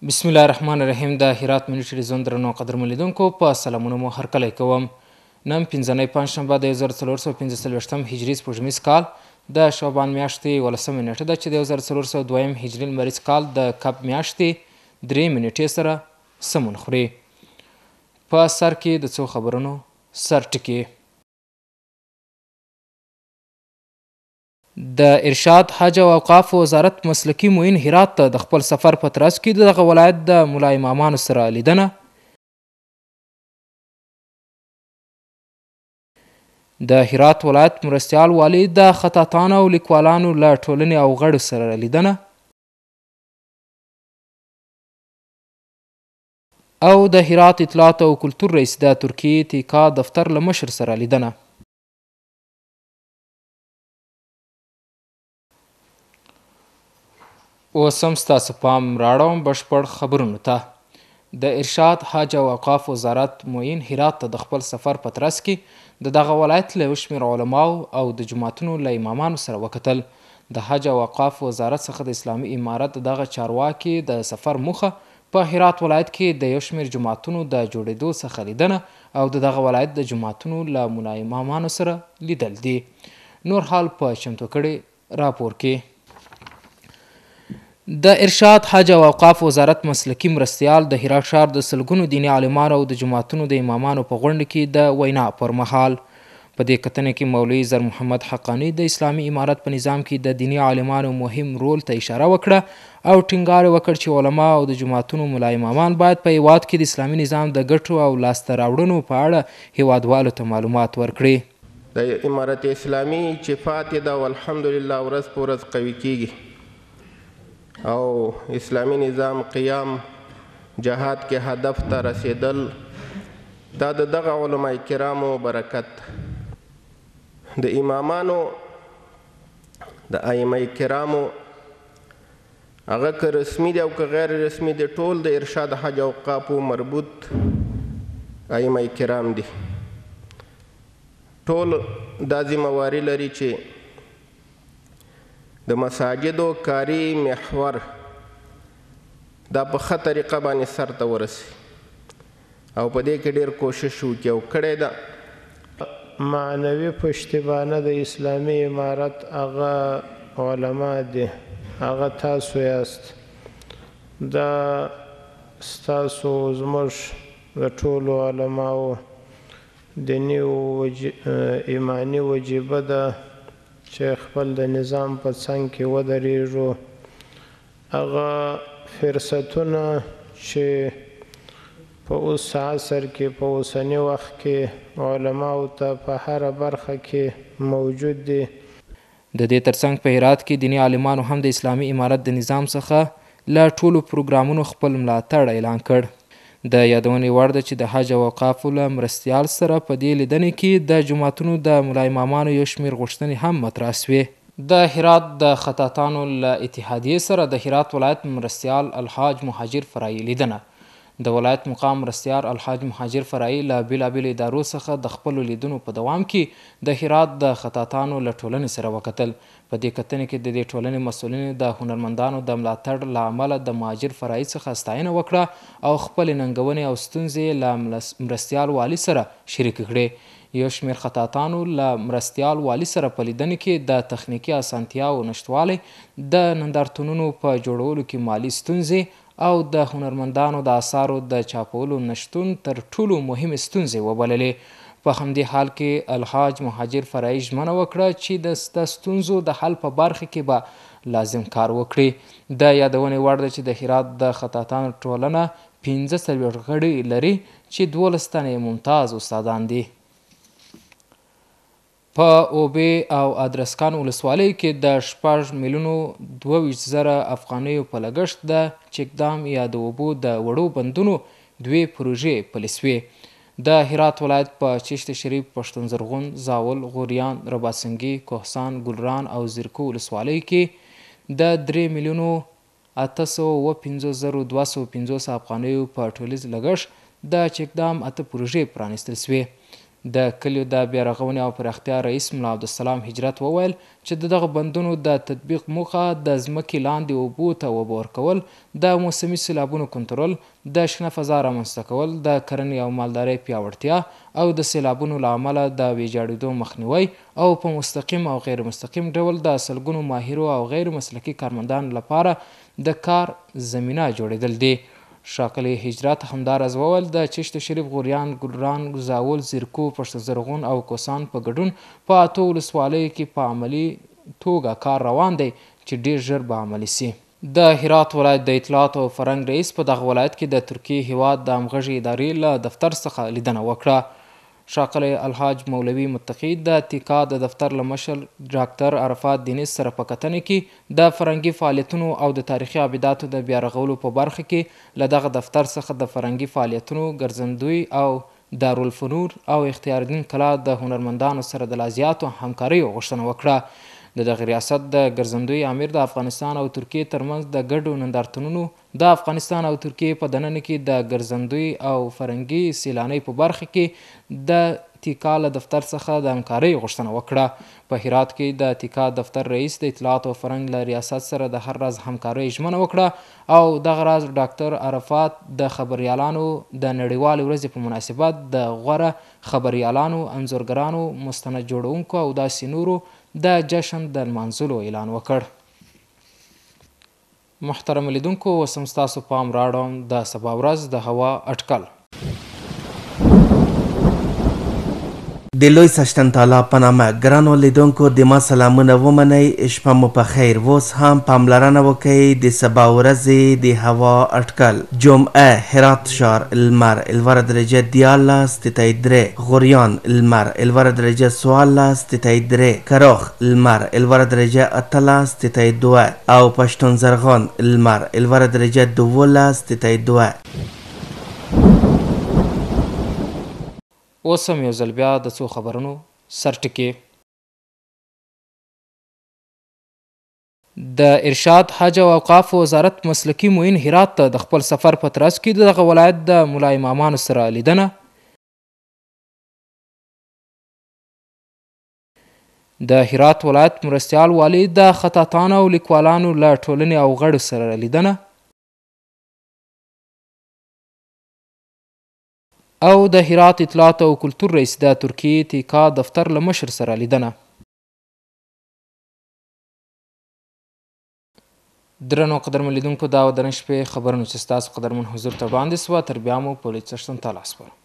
بسم الله الرحمن الرحیم. د هرات ملي ټلویزیون درنو قدرمن لیدونکو په سلامونو مو هرکلی کوم. نن پنځنۍ پنجشنبه د 1445 هجري سپوږمیز کال د شعبان میاشتې 18مه نیټه ده چې د 1402 هجري لمریز کال د کب میاشتې 3 نیټې سره سمون خوري. په سر کې د څو خبرونو سر ټکي. د ارشاد حج او اوقاف وزارت مسلکي معین هرات ته د خپل سفر په ترڅ کې د دغه ولایت د ملا امامانو سره لیدنه، د هرات ولایت مرستیال والي د خطاطانو او لیکوالانو له ټولنې او غړو سره لیدنه، او د هرات اطلاعات او کلتور رئیس د ترکیې تیکا دفتر له مشر سره لیدنه. اوس هم ستاسو پام راړوم بشپړ خبرونو ته. د ارشاد حج او اوقاف وزارت معین هرات ته د خپل سفر په ترڅ کې د دغه ولایت له یو شمېر علماو او د جوماتونو له امامانو سره وکتل. د حج او اوقاف وزارت څخه د اسلامي امارت د دغه چارواکي د سفر موخه په هرات ولایت کې د یو شمېر جوماتونو د جوړېدو څخه لیدنه او د دغه ولایت د جوماتونو له ملا امامانو سره لیدل دي. نور حال په چمتو کړي راپور کې. د ارشاد حج او اوقاف وزارت مسلکي مرستیال د هرات ښار د سلګونو دیني عالمانو او د جوماتونو د امامانو په غونډه کې د وینا پر مهال په دې کتنه کې مولوي زر محمد حقاني د اسلامي امارت په نظام کې د دیني عالمانو مهم رول ته اشاره وکړه او ټینګار یې وکړ چې علما او د جوماتونو ملا امامان باید په هیواد کې د اسلامي نظام د ګټو او لاسته راوړنو په اړه هیوادوالو ته معلومات ورکړي. د امارت اسلامي چې پاتې ده او الحمدلله ورځ په ورځ قوي کیږي او اسلامي نظام قیام جهاد کې هدف ته رسیدل دا د دغه علماء کرامو برکت، د امامانو د ائمه کرامو، هغه که رسمي دی او که غیر رسمي دی، ټول د ارشاد حج او اوقافو مربوط ائمه کرام دي. ټول دا ذمه واري لري چې د مساجدو کاري محور دا په ښه طریقه باندې سرته ورسي او په دې کې ډېر کوشش وکړي او کړی ده. معنوي پشتیبانه د اسلامي امارت هغه علما دي، هغه تاسو یاست. دا ستاسو زموږ د ټولو علماو دیني او ایماني وجیبه ده چې خپل د نظام په څنګ کې ودرېږو. هغه فرصتونه چې په اوس عصر کې په اوسني وخت کې علماو ته په هره برخه کې موجود دي. د دې ترڅنګ په هرات کې دیني عالمانو هم د اسلامي امارت د نظام څخه له ټولو پروګرامونو خپل ملاتړ اعلان کړ. د یادونې وړ ده چې د حج او اوقافو له مرستیال سره په دې لیدنې کې د جوماتونو د ملا امامانو یو شمېر غوښتنې هم مطرح شوې. د هرات د خطاطانو له اتحادیې سره د هرات ولایت مرستیال الحاج مهاجر فرایي لیدنه. د ولایت مقام مرستیال الحاج مهاجر فرایي له بېلابېلو ادارو څخه د خپلو لیدنو په دوام کې د هرات د خطاطانو له ټولنې سره وکتل. په دې کتنې کې د دې ټولنې مسؤلینو د هنرمندانو د ملاتړ له امله د مهاجر فرایي څخه ستاینه وکړه او خپلې ننګونې او ستونزې له مرستیال والي سره شریکې کړې. یو شمېر خطاطانو له مرستیال والي سره په لیدنې کې د تخنیکي اسانتیاوو نشتوالی، د نندارتونونو په جوړولو کې مالي ستونزې او د هنرمندانو د آثارو د چاپولو نشتون تر ټولو مهمې ستونزې وبللې. په همدې حال کې الحاج مهاجر فرایي ژمنه وکړه چې د ستونزو د حل په برخه کې به لازم کار وکړي. د یادونې وړ ده چې د هرات د خطاطانو ټولنه 45 غړي لري چې 12 تنه یې ممتاز استادان دي. په اوبې او ادرسکان ولسوالۍ کې د 6,022,000 افغانیو په لګښت د چکدام یا د اوبو د وړو بندونو دوې پروژې پلې شوې. د هرات ولایت په چشت شریف، پښتون زرغون، زاول، غوریان، رباط سنګي، کوهسان، ګلران او زیرکو ولسوالۍ کې د 3,857,250 افغانیو په ټولیز لګښت د چکدام 8 پروژې پرانیستل شوې. د کلیو د بیارغونې او پراختیا رئیس ملا عبدالسلام هجرت وویل چې د دغو بندونو د تطبیق موخه د ځمکې لاندې اوبو ته اوبه ورکول، د موسمي سیلابونو کنټرول، د شنه فضا رامنځته کول، د کرنې او مالدارۍ پیاوړتیا او د سیلابونو له امله د ویجاړېدو مخنیوی او په مستقیم او غیر مستقیم ډول د سلګونو ماهرو او غیر مسلکي کارمندانو لپاره د کار زمینه جوړېدل دي. ښاغلي هجرت همداراز وویل، د چشت شریف، غوریان، ګلران، زاول، زیرکو، پښتون زرغون او کوسان په ګډون په 8 ولسوالیو کې په عملي توګه کار روان دی چې ډېر ژر به عملي سي. د هرات ولایت د اطلاعاتو او فرهنګ رئیس په دغه ولایت کې د ترکیې هیواد د همغږي ادارې له دفتر څخه لیدنه وکړه. ښاغلی الحاج مولوي متقي د تیکا د دفتر له مشر ډاکتر عرفات دینیز سره په کتنه کې د فرهنګي فعالیتونو او د تاریخي آبداتو د بیارغولو په برخه کې له دغه دفتر څخه د فرهنګي فعالیتونو ګرځندوی او دارالفنون او اختیارالدین کلا د هنرمندانو سره د لازیاتو همکاریو غوښتنه وکړه. د دغه ریاست د ګرځندوی امیر د افغانستان او ترکیې ترمنځ د ګډو نندارتونونو، د افغانستان او ترکیې په دننه کې د ګرځندوی او فرهنګي سیلانۍ په برخه کې د تیکا له دفتر څخه د همکارۍ غوښتنه وکړه. په هرات کې د تیکا دفتر رئیس د اطلاعات او فرهنګ له ریاست سره د هر راز همکارۍ ژمنه وکړه او دغه راز ډاکتر عرفات د خبریالانو د نړیوالې ورځې په مناسبت د غوره خبریالانو، انځورګرانو، مستند جوړونکو او داسې نورو د جشن د لمانځلو اعلان وکړ. محترم لیدونکو، اوس هم ستاسو پام راړوم د سبا ورځ د هوا اټکل. د لوی څښتن تعالی په نامه ګرانو لیدونکو د ما سلامونه ومنئ، شپه مو په خیر. اوس هم پاملرنه وکئ د سبا ورځې د هوا اټکل. جمعه هرات ښار لمر لوړه درجه 13.3، غوریان لمر لوړه درجه 14.3، کراخ لمر لوړه درجه 18.2 او پښتون زرغون لمر لوړه درجه 12.2. اوس هم یو ځل بیا د څو خبرونو سرټکي. د ارشاد حج او اوقاف وزارت مسلکي معین هرات ته د خپل سفر په ترڅ کې د دغه ولایت د ملا امامانو سره لیدنه. د هرات ولایت مرستیال والي د خطاطانو او لیکوالانو له ټولنې او غړو سره لیدنه. او د هرات اطلاعات او کلتور رئیس د ترکیې تیکا دفتر له مشر سره لیدنه. درنو قدرمن لیدونکو، دا وه د نن شپې خبرونه چې ستاسو قدرمن حضور ته وړاندې سوه. تر بیا مو په لوی څښتن تعالی سپارم.